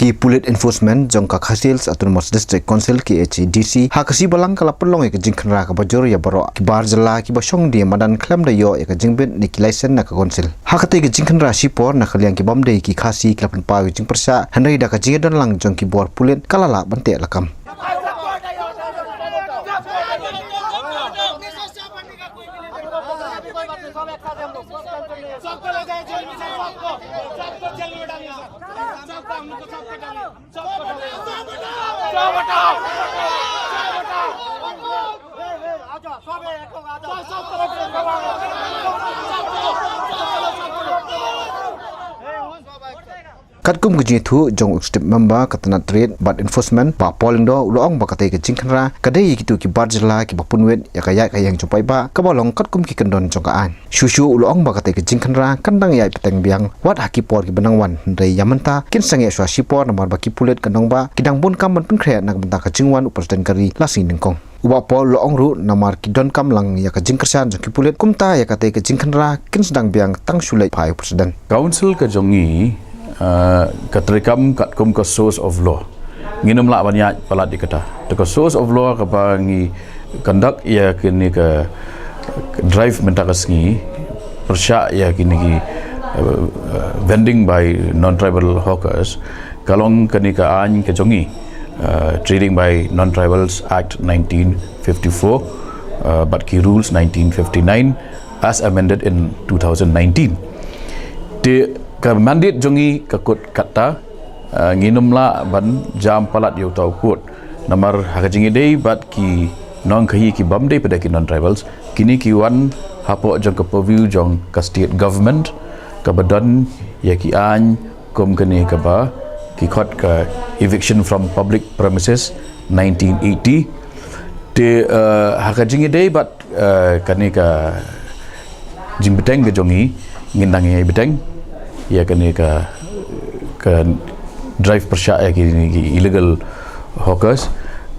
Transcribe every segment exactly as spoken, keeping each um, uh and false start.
Ki pulit enforcement jong ka Khasi Hills Autonomous District Council, K H A D C, ha ka sngi Balang ka la pynlong ïa ka jingkhynra kaba jur ïa baroh ki bar jylla kiba shong die madan khlem da ïoh ïa ka jingbit ne ki license na ka council. Ha katei ka jingkhynra shipor na ka liang ki bym dei ki Khasi ki la pynpaw ïa ka jingpyrshah, hynrei da ka jingïadon lang jong ki bor pulit ka la lah ban teh lakam. Katkum ka jingïathuh jong u Executive Member ka tnat Trade bad Enforcement, Bah Paul Lyngdoh, u la ong ba katei ka jingkhynra ka dei ïa kito ki bar jylla kiba pynwit ïa ka ïaid ka ïeng jong paidbah kaba long katkum ki kyndon jong ka aiñ. Shuh shuh u la ong ba katei ka jingkhynra kan dang ïaid pateng biang wat ha ki por kiba nang wan, hynrei ïa mynta kin sangeh shuwa shipor namar ba ki pulit ka nongbah ki dang bun kam ban pynkhreh na ka bynta ka jingwan u President ka ri la sngi nyngkong. U Bah Paul u la ong ruh namar ki donkam lang ïa ka jingkyrshan jong ki pulit, kumta ïa katei ka jingkhynra kin sdang biang tang shu leit phai u President. Council ka jong ngi, uh, ka treikam katkum ka source of law. Ngin ym lah ban ïaid palat ïa kata. Te ka source of law kaba ngi conduct ïa kine ka drive mynta ka sngi, pyrshah ïa kine ki, uh, uh, vending by non-tribal hawkers, ka long kane ka aiñ ka jong ngi, uh, Trading by Non-Tribals Act nineteen fifty-four, uh, bad ki rules nineteen fifty-nine as amended in two thousand nineteen. Te ka mandate jong ngi ka kut kata, uh, ngin ym lah ban jam palat ïa uta u kut. Namar ha ka jingïadei bad ki nongkhaïi ki bym dei pat ki non-tribals, kine ki wan hapoh jong ka purview jong ka state government, kaba don ïa ki aiñ kum kane kaba ki khot ka Eviction from Public Premises nineteen eighty. Te, uh, ha ka jingïadei bad, uh, kane ka jingbteng ka jong ngi, ngin dang ïai bteng ïa kane ka, ka drive pyrshah ïa ki, ki illegal hawkers,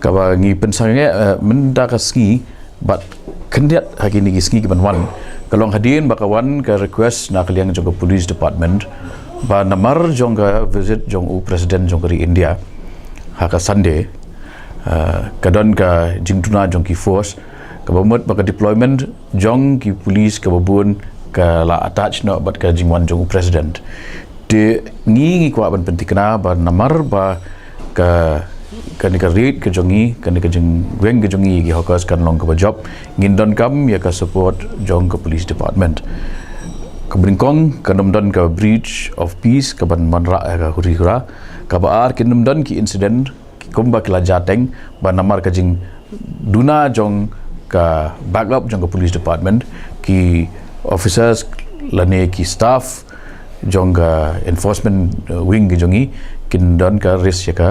kaba ngi pynsangeh, uh, mynta ka sngi bad khyndiat ha kine ki sngi ki ban wan. Ka long hadien ba ka wan ka request na ka liang jong ka police department, ba namar jong ka visit jong u President jong ka ri India ha ka Sunday, uh, ka don ka jingduna jong ki force, kaba mut ba ka deployment jong ki police kaba bun ka la attach noh bad ka jingwan jong u President. Te ngi, ngi kwah ban pynthikna ba namar ba ka, kane ka raid ka jong ngi, kane ka jingweng ka jong ngi ïa ki hawkers kan long kaba jop, ngin donkam ïa ka support jong ka police department. Kaba nyngkong, kan ym don ka breach of peace kaban wanrah ïa ka huri hura. Kaba ar, kin ym don ki incident ki kumba ki la jia teng, ba namar ka jingduna jong ka backup jong ka police department, ki officers lane ki staff jong ka enforcement, uh, wing ka jong ngi kin don ka risk ïa ka,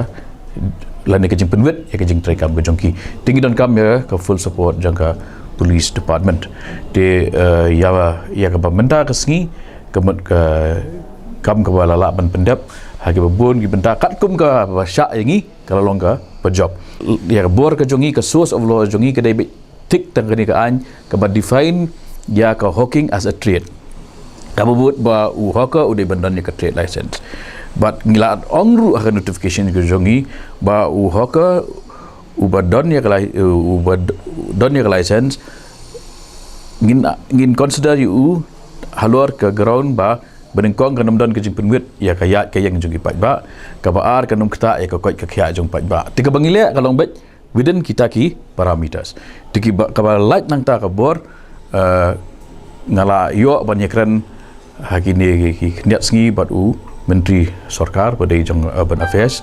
lane ka jingpynwit ïa ka jingtreikam ka jong ki. Te ngi donkam ïa ka full support jong ka police department. Te, uh, ïa, ïa kaba mynta ka sngi, ka mut ka kam kaba la lah ban pyndep ha kiba bun ki bynta, katkum kaba shah ïa ngi, ka la long kaba jop. Ïa ka bor ka jong ngi, ka source of law jong ngi ka dei beit thik tang kane ka aiñ kaba define ïa ka hawking as a trade. Kaba mut ba u hawker u dei ban don ïa ka trade license. Bad ngi la ong ruh ha ka notification ka jong ngi ba u hawker uba don ïa ka li-, uba d-, don ïa ka license, ngin, ngin consider ïa u halor ka ground ba, ba nyngkong kan ym don ka jingpynwit ïa ka ïaid ka ïeng jong ki paidbah, kaba ar kan ym ktah ïa ka koit ka khiah jong paidbah. Te kaba ngi leh ka long beit within kita ki parameters. Te kiba, kaba lait nangta ka bor, eh, nga la ïoh ban ïakren ha kine ki, ki khyndiat sngi bad u Myntri Sorkar ba dei jong Urban Affairs.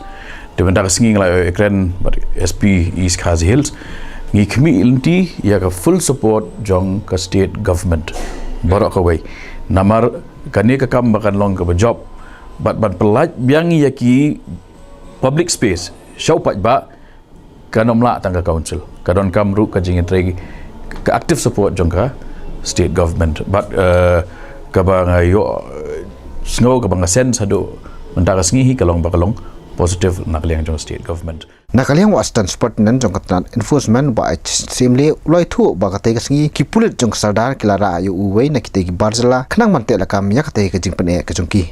Te mynta ka sngi nga la ïakren bad S P East Khasi Hills. Ngi khmih lynti ïa ka full support jong ka state government baroh kawei. Namar kane ka kam ba kan long kaba jop bad ban pyllait biang ïa ki public space sha u paidbah, kan ym lah tang ka council. Ka donkam ruh ka jingïatrei, ka active support jong ka state government. Bad, eh, kaba nga ïoh, eh, sngew, kaba nga sense haduh mynta ka sngi hi, ka long ba ka long positive na ka liang jong state government. Na ka liang u Assistant Superintendent jong ka tnat enforcement, Bah H Syiemlieh, u la ïathuh ba katei ka sngi ki pulit jong ka sordar ki la rah ïa uwei na kitei ki bar jylla khnang ban teh lakam ïa katei ka jingpyneh ka jong ki.